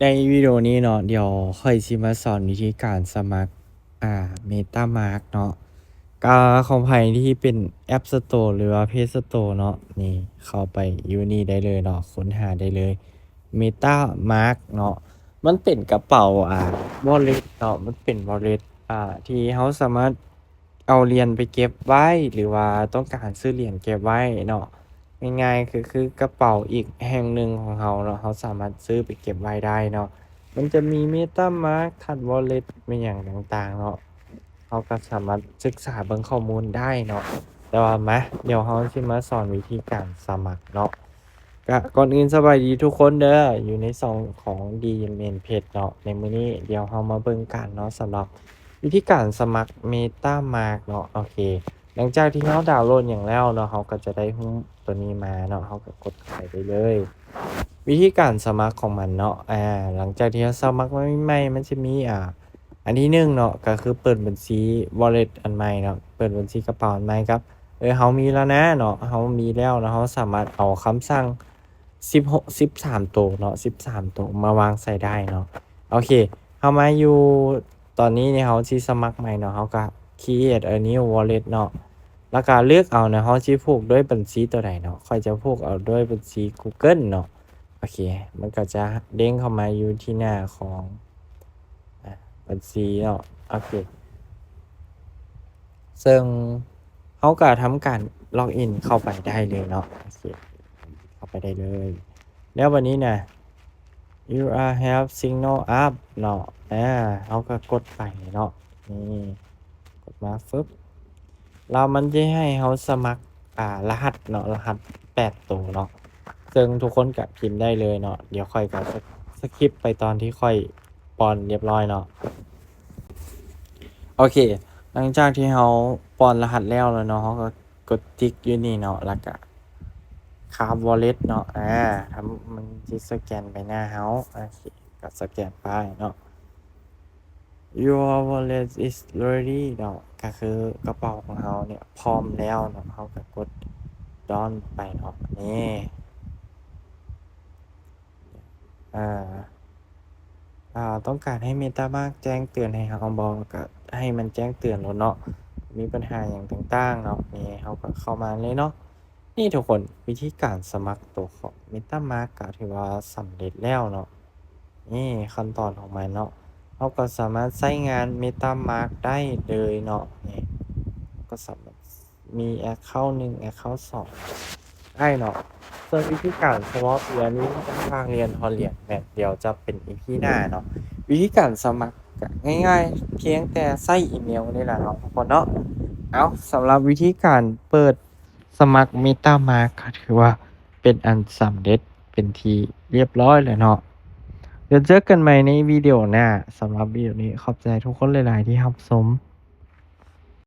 ໃນວິດີໂອນີ້ເນາະ ດຽວຂ້ອຍຊິມາສອນວິທີການສະໝັກ ອ່າ MetaMask ເນາະ. ກະຂອງໃຜທີ່ເປັນ App Store ຫຼືວ່າ Play Store ເນາະ ນີ້ເຂົ້າໄປຢູ່ນີ້ໄດ້ເລີຍເນາະ, ຄົ້ນຫາໄດ້ເລີຍ MetaMask ເນາະ. ມັນເປັນກະເປົາ ອ່າ wallet ເນາະ, ມັນເປັນ wallet ອ່າ ທີ່ເຮົາສາມາດ ເອົາຫຼຽນໄປເກັບໄວ້ ຫຼືວ່າຕ້ອງການຊື້ຫຼຽນເກັບໄວ້ເນາະ, ງ່າຍໆ ກໍຄືກະເປົາອີກແຫ່ງໜຶ່ງຂອງເຮົາເນາະ, ເຮົາສາມາດຊື້ໄປເກັບໄວ້ໄດ້ເນາະ. ມັນຈະມີ MetaMask, Trust Wallet ແມ່ນຫຍັງຕ່າງໆເນາະ, ເຮົາກໍສາມາດສຶກສາເບິ່ງຂໍ້ມູນໄດ້ເນາະ. ແຕ່ວ່າມາ ດຽວເຮົາຊິມາສອນວິທີການສະໝັກເນາະ. ກະກ່ອນອື່ນສະບາຍດີທຸກຄົນເດີ ຢູ່ໃນຊ່ອງຂອງ DMN Page ເນາະ. ໃນມື້ນີ້ດຽວເຮົາມາເບິ່ງກັນເນາະ ສຳລັບວິທີການສະໝັກ MetaMask ເນາະ. ໂອເຄ ຫຼັງຈາກທີ່ເຮົາດາວໂຫຼດຫຍັງແລ້ວເນາະ ເຮົາກໍຈະໄດ້ຮູບຕົວນີ້ມາເນາະ, ເຮົາກໍກົດເຂົ້າໄປໄດ້ເລີຍ. ວິທີການສະໝັກຂອງມັນເນາະ ອ່າ ຫຼັງຈາກທີ່ເຮົາສະໝັກມາໃໝ່ໆ ມັນຈະມີ ອ່າ ອັນທີໜຶ່ງເນາະ ກໍຄືເປີດບັນຊີ wallet ອັນໃໝ່ເນາະ, ເປີດບັນຊີກະເປົາອັນໃໝ່ກັບ ເອີ ເຮົາມີແລ້ວນະເນາະ, ເຮົາມີແລ້ວເນາະ, ເຮົາສາມາດເອົາຄຳສັ່ງສິບຫົກ ສິບສາມໂຕເນາະ, ສິບສາມໂຕມາວາງໃສ່ໄດ້ເນາະ. ໂອເຄ ເຮົາມາຢູ່ ຕອນນີ້ນີ້ເຮົາຊິສະໝັກໃໝ່ເນາະ, ເຮົາກໍ create a new wallet ເນາະ, ແລ້ວກໍເລືອກເອົານະ ເຮົາຊິຜູກດ້ວຍບັນຊີຕົວໃດເນາະ. ຂ້ອຍຈະຜູກເອົາດ້ວຍບັນຊີ Google ເນາະ. ໂອເຄ ມັນກໍຈະເດ້ງເຂົ້າມາຢູ່ທີ່ໜ້າຂອງ ອ່າ ບັນຊີເນາະ. ໂອເຄ ເຊິ່ງເຮົາກໍທຳການ log in ເຂົ້າໄປໄດ້ເລີຍເນາະ. ໂອເຄ ເຂົ້າໄປໄດ້ເລີຍ. ແລ້ວບັດນີ້ນະ you are have signal up ເນາະ, ອາ ເຮົາກໍກົດໄປເນາະ. ນີ້ ກົດມາຟຶບ ແລ້ວມັນຈະໃຫ້ເຮົາສະໝັກ ອ່າ ລະຫັດເນາະ, ລະຫັດແປດໂຕເນາະ, ເຊິ່ງທຸກຄົນກະພິມໄດ້ເລີຍເນາະ. ດຽວຂ້ອຍກະສະ ສະກິບໄປຕອນທີ່ຂ້ອຍປ້ອນລຽບຮ້ອຍເນາະ. ໂອເຄ ຫຼັງຈາກທີ່ເຮົາປ້ອນລະຫັດແລ້ວແລ້ວເນາະ, ເຮົາກໍກົດຕິກຢູ່ນີ້ເນາະ, ແລ້ວກະຄາບ wallet ເນາະ, ອາ ຖ້າມັນຊິສະແກນໃບໜ້າເຮົາ. ໂອເຄ ກໍສະແກນໄປເນາະ. Your wallet is ready ເນາະ, ກໍຄືກະເປົາຂອງເຮົາເນຍພ້ອມແລ້ວເນາະ, ເຮົາກໍກົດ done ໄປເນາະ. ນີ້ ອາ ອາ ຕ້ອງການໃຫ້ MetaMask ແຈ້ງເຕືອນໃຫ້ເຮົາບໍ່? ກໍໃຫ້ມັນແຈ້ງເຕືອນໂລດເນາະ, ມີບັນຫາຫຍັງຕ່າງໆເນາະ. ນີ້ເຮົາກໍເຂົ້າມາເລີຍເນາະ. ນີ້ທຸກຄົນ ວິທີການສະໝັກໂຕຂອງ MetaMask ກໍຖືວ່າສຳເລັດແລ້ວເນາະ. ນີ້ຂັ້ນຕອນຂອງມັນເນາະ, ເຮົາກໍສາມາດໃຊ້ງານ MetaMask ໄດ້ເລີຍເນາະ. ນີ້ກໍສາມາດມີ account ໜຶ່ງ account ສອງໄດ້ເນາະ. ສ່ວນວິທີການ swap ເຫຼືອນີ້ຈະຝາກຫຼຽນ ຖອນຫຼຽນ ແມ່ນດຽວຈະເປັນ ອີພີ ໜ້າເນາະ. ວິທີການສະໝັກກໍງ່າຍໆ ພຽງແຕ່ໃຊ້ອີເມວນີ້ແຫຼະເນາະ ທຸກຄົນເນາະ. ເອົາ ສຳລັບວິທີການເປີດ ສະໝັກ MetaMask ກໍຖືວ່າເປັນອັນສຳເລັດເປັນທີ່ລຽບຮ້ອຍແລ້ວເນາະ. ດຽວເຈີກັນໃໝ່ໃນວິດີໂອໜ້າ. ສຳລັບວິດີໂອນີ້ ຂອບໃຈທຸກຄົນຫຼາຍໆທີ່ຮັບຊົມ.